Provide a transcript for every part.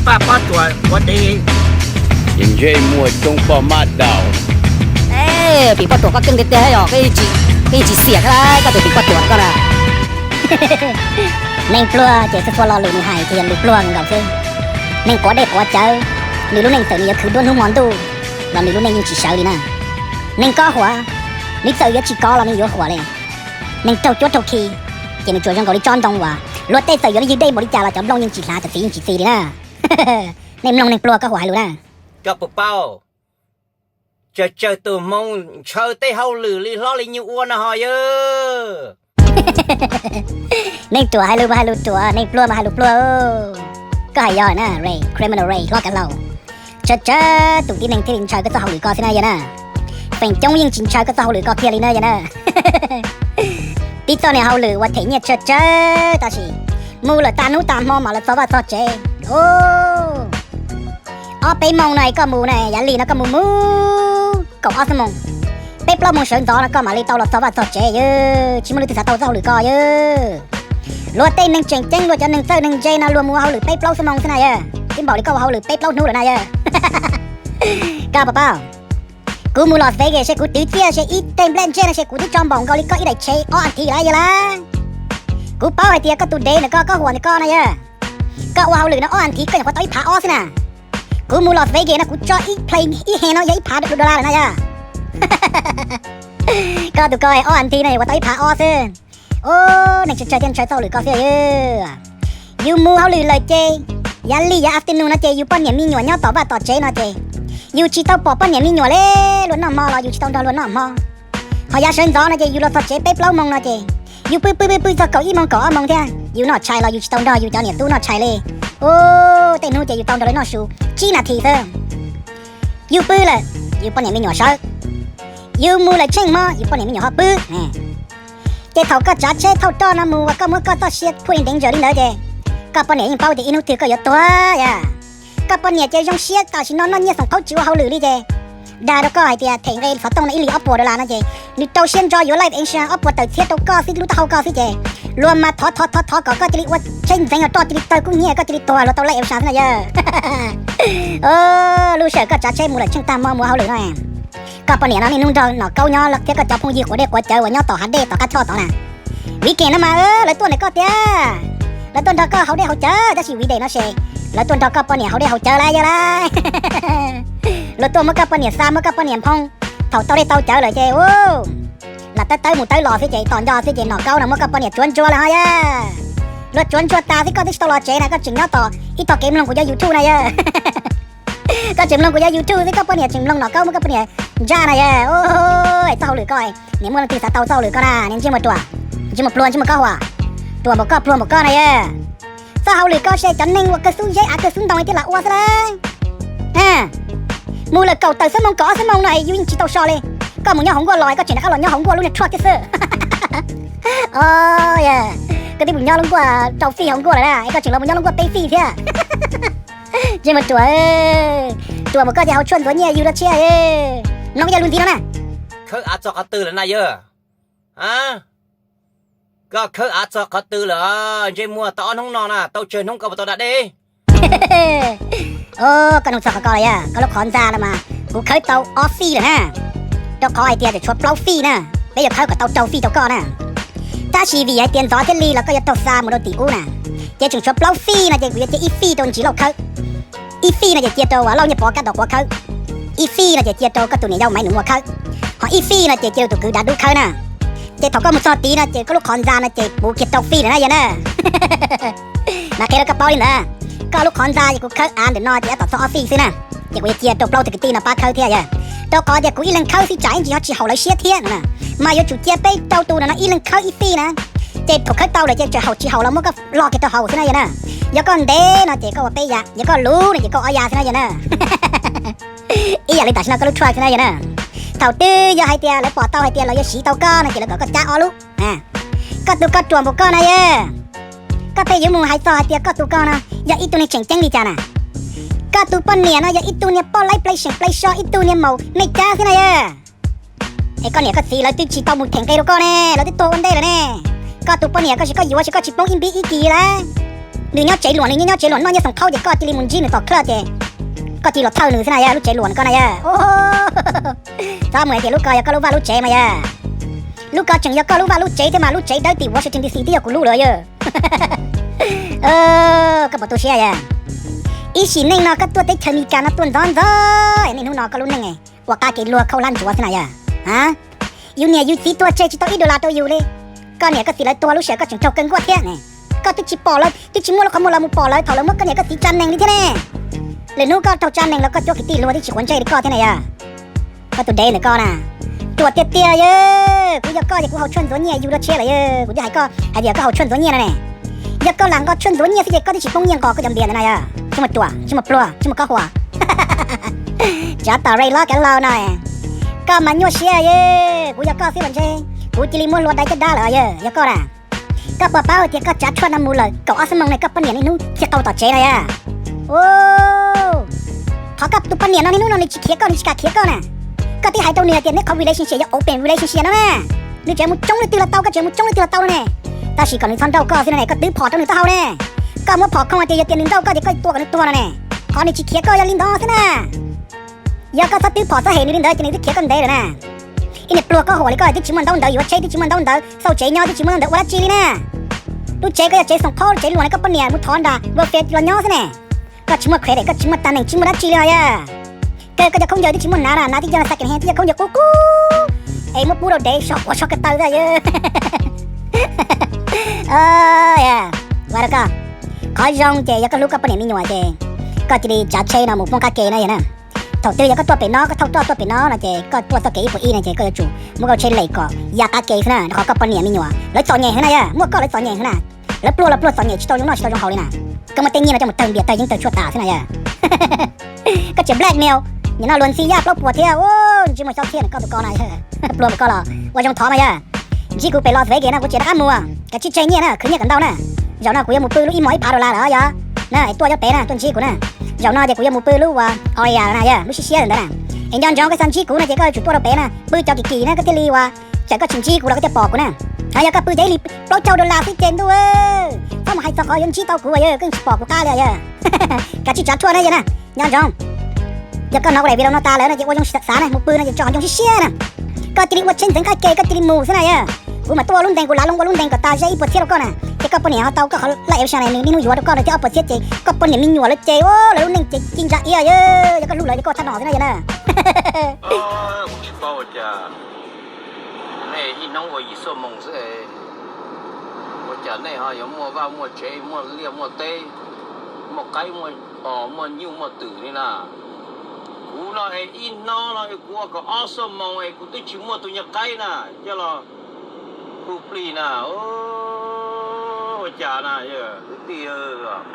Paj Pob Tuam ua deb. Ces ntsej muag coob poj mab daus. Pim Pob Tuam koj keej tiag tiag yog koj yeej tsis xiam thiab koj tus Pim Pob Tuam koj na. Neeg pluag ces txhua txhua lo lus nws hais ces yog lus pluag nkaus xwb. Neeg quav dej quav cawv, nws lub neej txawm nws yuav khwv duab hnub hmo ntuj los nws lub neej yeej tsis sawv li na. Neeg kob huam, nws txawm yuav tsis kov los nws yuav huam li. Neeg raug cuab raug khi, ces nws tsuas zoo nkaus li tsob ntoo uas luag tej txawm yuav ywg dej npaum li cas los cov nplooj yeej tsis hlav cov txiv yeej tsis txi li na. Nej mloog neeg pluag kob huam hais lus na. Koj puas paub, tsawg tsawg tus hmoov ntshaw tej hauj lwm li hlob li nyuj ua no ho yawg. Neeg ruam hais lus mas hais lus ruam, neeg pluag mas hais lus pluag. Koj hais yog na, Ray, criminal Ray hlob kav hlau. Tsawg tsawg tus tib neeg thiaj li ntshaw koj txoj hauj lwm ko xwb na yawg na. Feem coob yeej tsis ntshaw koj txoj hauj lwm ko kiag li na yawg na. Tib txoj niag hauj lwm uas them nyiaj tsawg tsawg tab sis mus lawm tag hnub tag hmo mam los txog vaj txog tsev. Ob peb moos no koj mus na, yav lig no koj mus mus kaum ob xuab moos, peb plaub moos sawv ntxov no koj mam li tau los txog vaj txog tsev yawg. Tsis muaj leej twg xav tau txoj hauj lwm ko yawg. Luag tej neeg tseem ceeb, luag cov neeg txawj neeg ntse no luag mus ua hauj lwm peb plaub xuab moos xwb na yawg. Twb npaum li koj ua hauj lwm peb plaub hnub lawm na yawg. Koj puas paub, kuv mus Las Vegas seb kuv twv txiaj seb ib teg nplej ntsej no seb kuv twb tso npaum nkaus li koj ib daim tsheb ob as thiv lawm yawg lauj. Kuv paub hais tias koj tus dev ntawm koj, koj huam ntawm koj na yawg, koj ua hauj lwm no ob as thiv koj nyuam qhuav tau ib phav ob xwb na. Kuv mus Las Vegas no kuv tso ib play ib he no yog ib phav dollar lawm na yawg. Koj tus ko ob as thiv no nyuam qhuav tau ib phav ob xwb. Neeg tsawg tsawg thiaj ntshaw txoj hauj lwm ko xwb yawg. Yus mus hauj lwm lawm ces yav lig yav afternoon no ces yus poj niam me nyuam nyob tom vaj tom tsev no ces yus tsis tau pom poj niam me nyuam li. Luag noj hmo los yus tsis tau nrog luag noj hmo. Ho yav sawv ntxov no ces yus los txog tsev peb plaub moos no ces yus pw pw pw pw txog kaum ib moos kaum ob moos thiab yus noj tshais los yus tsis tau nrog yus cov niam tub noj tshais li. Tej hnub ces yus tau nrog lawv noj su tsib nas this xwb. Yus pw lawm, yus poj niam me nyuam sawv. Yus mus lawm tsheej hmo, yus poj niam me nyuam ho pw. Ces thaum koj tsav tsheb thauj roj no mus uas koj muab koj txoj sia phuaj li nteev ntsaws li ntawd ces koj poj niam yeej paub tias ib hnub twg koj yuav tuag yawg. Koj poj niam ces zoo siab tam sim no noj nyiaj xoom qhaub tsis ua hauj lwm li ces dag rau koj hais tias them nqe xov tooj no ib lig ob puas dollar no ces nws rau siab ntso yuav life insurance ob puas tawm txhiab rau koj xwb lub taub hau koj xwb ces luag mas thov thov thov thov kom koj cia li ua tsheb ntxeev roj cia li tawg kub hnyiab koj cia li tuag luag tau life insurance xwb na yawg. Lub sij hawm koj tsav tsheb mus lawm tsheej tag hmo mus ua hauj lwm no, koj poj niam no niaj hnub nrog Nom Kaub nyob thiab koj cov phooj ywg quav dej quav cawv uas nyob tom hav dej tom qab choj tod na. Weekend no mas lawv tuaj ntawm koj tiag, lawv tuaj nrog koj haus dej haus cawv tab sis weekday no ces lawv tuaj nrog koj poj niam haus dej haus cawv lawm yawg lauj. Luag tuaj muab koj poj niam xa muab koj poj niam nphoo, thaum tau dej tau cawv lawm ces lam tawb tawb mus tawb los xwb ces tos nco xwb ces Nom Kaub no muab koj poj niam tsuav ntsuag lawm ho yawg. Luag tsuav ntsuag tas xwb koj twb tsis tau los tsev na koj tseem nyob tos ib tog kev mloog kuv cov YouTube na yawg. Koj tseem mloog kuv cov YouTube xwb koj poj niam tseem mloog Nom Kaub muab koj poj niam ntsa na yawg. Txoj hauj lwm ko, niam muaj leej twg xav tau txoj hauj lwm ko na niag ntsej muag ruam, ntsej muag pluag ntsej muag kob huam, ruam npaum koj pluag npaum koj na yawg. Txoj hauj lwm ko ces cov neeg uas kawg xub zeb av kawg xub ntoo thiaj lam ua xwb lauj. Mus lawm kaum tawm xuab moos kaum ob xuab moos no yus yeej tsis tau so li. Koj mus nyob hauv nkuaj los koj tseem rov qab los nyob hauv nkuaj lub niag truck thiab xwb. Koj twb mus nyob lub nkuaj rau fij hauv nkuaj lawm na es koj tseem los mus nyob lub nkuaj peb fij thiab. Ntsej muag ruam, ruam npaum koj ces haus tshuaj ntxuav nyiaj yus dab tsi? Mloog yawg lus ntxiv no na. Khawb av txog qhov twg lawm na yawg? Koj khawb av txog qhov twg lawm? Ntsej muag tau ob hnub no na tau tsawg hnub koj puas tau da dej? Koj nug txog qhov ko los yawg, koj lub qhov ntxa no mas kuv khawb tau ob fij lawm na. Rau qhov hais tias tseem tshuav plaub fij na, peb yuav khawb kom tau rau fij rau koj na. Tab sis vim hais tias ntxov thiaj li los koj yuav raug xa mus rau tim ub na, ces tseem tshuav plaub fij no ces kuv yuav cia ib fij rau Ntsis Lauj khawb, ib fij no ces cia rau Lauj Nyiaj Pov Kab Tom Quav khawb, ib fij no ces cia rau koj tus niam yau Maiv Nus Muas khawb, ho ib fij no ces cia rau tus kwv Dav Dub khawb na. Ces thaum koj mus txog tid no ces koj lub qhov ntxa no ces puv kiag rau fij lawm na yawg na. Mas qhia rau koj paub li ntawd, koj lub qhov ntxa ces kuv khawb av ntawm no ces yav tom txog ob fij xwb na, ces kuv yuav cia rau plaub tug kwv tij no pab khawb thiab yawg. Rau qhov tias kuv ib leeg khawb xwb tsam ib ntsis ho tsis haum lawv siab thiab no na. Mas yuav tsum cia peb rau tus no ib leeg khawb ib fij na. Ces thaum khawb tau lawm ces tseem haum tsis haum los muab koj log kiag rau hauv xwb na yawg na. Yog koj ntev no ces koj ua peb yam, yog koj luv no ces koj ua ob yam xwb na yawg na. Ib yam li tam sim no koj lub truck xwb na yawg na. Thaum twg yog hais tias lawv pom tau hais tias lawv yuav siv tau koj no ces lawv kom koj cab ob lub. Koj tus ko ruam npaum koj na yawg. Koj pheej yuav mus hais txog hais tias koj tus ko no yog ib tug neeg tseem ceeb li cas na. Koj tus poj niam no yog ib tug niag poj laib play seem play so ib tug niag maum mej cab xwb na yawg. Es koj niam koj txiv lawv twb tsis tau mus them nqe rau koj ne, lawv twb tuag ua ntej lawm ne. Koj tus poj niam koj tsis, koj yuav tsis, koj tsis poob ib npib ib kis lawm. Nws nyob tsev luam, nws nyob nyob tsev luam noj nyiaj xoom khaub ces koj cia li mus ntsib nws tom club ces koj cia li los thawj nws xwb na yog lub tsev luam no koj na yog. Txhob mus hais tias lub ko yog koj lub vaj lub tsev mas yog. Lub ko tseem yog koj lub vaj lub tsev thiab mas lub tsev dawb tim Washington D C twb yog kuv lub lawm yog. Koj puas tu siab yog? Ib sim neej no koj tuaj teb chaws Amelikas no tuaj ntxov ntxov es niaj hnub no koj lub neej ua qab kev luag khaub hlab ntsuav xwb na yog. Yus niam yus txiv tuag tseg tsis tau ib dollar rau yus li. Koj niam koj txiv lawv tuag lub sij hawm koj tseem raug kawg nkuaj thiab ne. Koj twb tsis pom lawv, twb tsis muaj lub qhov muag los mus pom lawv thaum lawv muab koj niam koj txiv tsa neeg li thiab ne. Lwm hnub koj raug tsa neeg los koj cuab kwv tij luag twb tsis quav ntsej li koj thiab ne yog. Koj tus dev ntawm koj na, ruam tiag tiag yog. Kuv yog koj ces kuv haus tshuaj ntxuav nyiaj yus dua tshiab lawm yog. Kuv twb hais koj hais tias koj haus tshuaj ntxuav nyiaj no ne. Yog koj lam nqa tshuaj ntxuav nyiaj xwb ces koj twb tsis poob nyiaj nqos koj cov npias ntawd na yog. Tsis muaj ruam, tsis muaj pluag, tsis muaj khob huas. Tsav tom Ray Loj Kav Hlau no, koj mas nyuaj siab yog. Kuv yog koj xwb los ntshe kuv cia li muab hlua dai caj dab lawm yog, yog koj na. Koj puas paub hais tias koj tsav tshuaj no mus lawm kaum ob xuab moos ne koj poj niam niaj hnub tsis tau tom tsev no yog. Qhov koj tus poj niam no niaj hnub no nws tsis khiav koj, nws tsis kam khiav koj na. Koj twb hais rau nws hais tias neb qhov relationship yog open relationship no na. Nws tseem mus coob leej twg los tau, koj tseem mus coob leej twg los tau no ne. Tab sis kom nws txhob nrauj koj xwb no ne, koj twv phom rau nws taub hau ne. Koj muab phom khooj hais tias yog tias nws nrauj koj ces koj tua kom nws tuag no ne. Qhov nws tsis khiav koj yog li ntawd xwb na. Yog koj txhob twb phom txhob hem nws li ntawd ces nws twb khiav koj ntev lawm na. Ib niag pluag koj huam li koj twb tsis muaj ntaub ntawv yuav tsheb, twb tsis muaj ntaub ntawv xauj tsev nyob, twb tsis muaj ntaub ntawv ua dab tsi li na. Lub tsev koj yog tsev xoom khaub tsev luam no koj poj niam mus thov nram welfare los nyob xwb ne. Koj tsis muaj credit, koj tsis muaj tag neem, tsis muaj dab tsi li os yog. Kawg koj cov khaub ncaws twb tsis muaj hnav na, hnav tib co no second hand, tib co khaub ncaws qub qub es muab pub rau dev so quav so ko taw xwb yog. Ua rau koj, qhov zoo ces yog koj hlub koj poj niam me nyuam ces koj cia li tsav tsheb no mus poob qab ke na yog na. Thaum twg yog koj tuaj pem no, koj thauj roj tuaj pem no no ces koj tuaj txoj kev ib puas ib no ces koj yuav tsum muab koj tsheb lem kom ya qab ke xwb na, rau qhov koj poj niam me nyuam lawv txom nyem heev na yog, muaj koj lawv txom nyem heev na. Lawv pluag los pluag txom nyem tsis tau zoo noj tsis tau zoo haus li na. Koj muaj tej nyiaj no coj mus tawg npias tawg yeeb tawg tshuaj tas xwb na yog. Koj tseem blackmail, nim no luag ntxhi yaj plaub puas thiab, ntsej muag xyob txhiab koj tus ko na. Pluag mus koj los ua zoo thov mas yog. Ntsib kuv pem Las Vegas no kuv tseem rov qab mus, kav tsij tseg nyiaj na, khwv nyiaj kom ntau na. Zaum no kuv yuav mus pw lub ib mos ib phav dollar lawm os yog. Na tuaj nyob pem na tuaj ntsib kuv na. Zaum no ces kuv yuav mus pw lub uas Aria na yog, lub siab siab ntawd na. Es nco ntsoov koj xav ntsib kuv no ces koj yuav tsum tuaj rau pem na, pw cov kim kim na koj thiaj li uas, txawm koj tsis ntsib kuv los koj thiaj pom kuv na. Ho yog koj pw ces ib li plaub caug dollar xwb ces ntuj, txhob mus hais txog qhov yuav ntsib tau kuv yog koj tsis pom kuv qab li yog. Kav tsij tsav tshuaj na yog na, nco ntsoov. Yog koj hnov kuv daim video no tas lawm no ces ua zoo xav na, mus pw no ces tso ntsoov siab siab na. Koj cia li ua tsheb ntxeev qab ke koj cia li mus xwb na yog. Kuv mam tuaj ua lub ntees, kuv lav loo ua lub ntees kom tas zaj ib puas txhiab rau koj na. Ces koj poj niam ho tau koj qhov life insurance nws niaj hnub yuav rau koj no thiab ob puas txhiab ces koj poj niam me nyuam lawv ces lawv lub neej ces ci ntsa iab yog. Yog koj hlub lawv ces koj txhob hnov xwb na yog na. Kuv tsis paub ua cas nej ib hnub ua yim xuaj moos xwb, ua cas nej ho yuav muaj vaj muaj tsev, muaj liaj muaj teb, muaj qaib muaj os, muaj nyuj muaj twm li na. Kuv no es ib hnub no es kuv ua kom ob xuaj moos es kuv twb tsis muaj tus nyuag qaib na, coj los hu plig na. Ua cas na, kwv tij,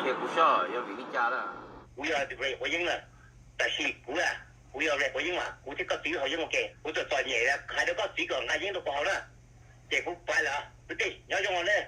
qhia kuv saib yog vim li cas na. Kuv yog tus quav yeeb na, tab sis kuv, kuv yog quav yeeb mas kuv thiab koj txiv haus yeeb ua ke, kuv txom txom nyem hais rau koj txiv kom nqa yeeb rau kuv haus na, ces kuv pais lawm, kwv tij nyob zoo os ne.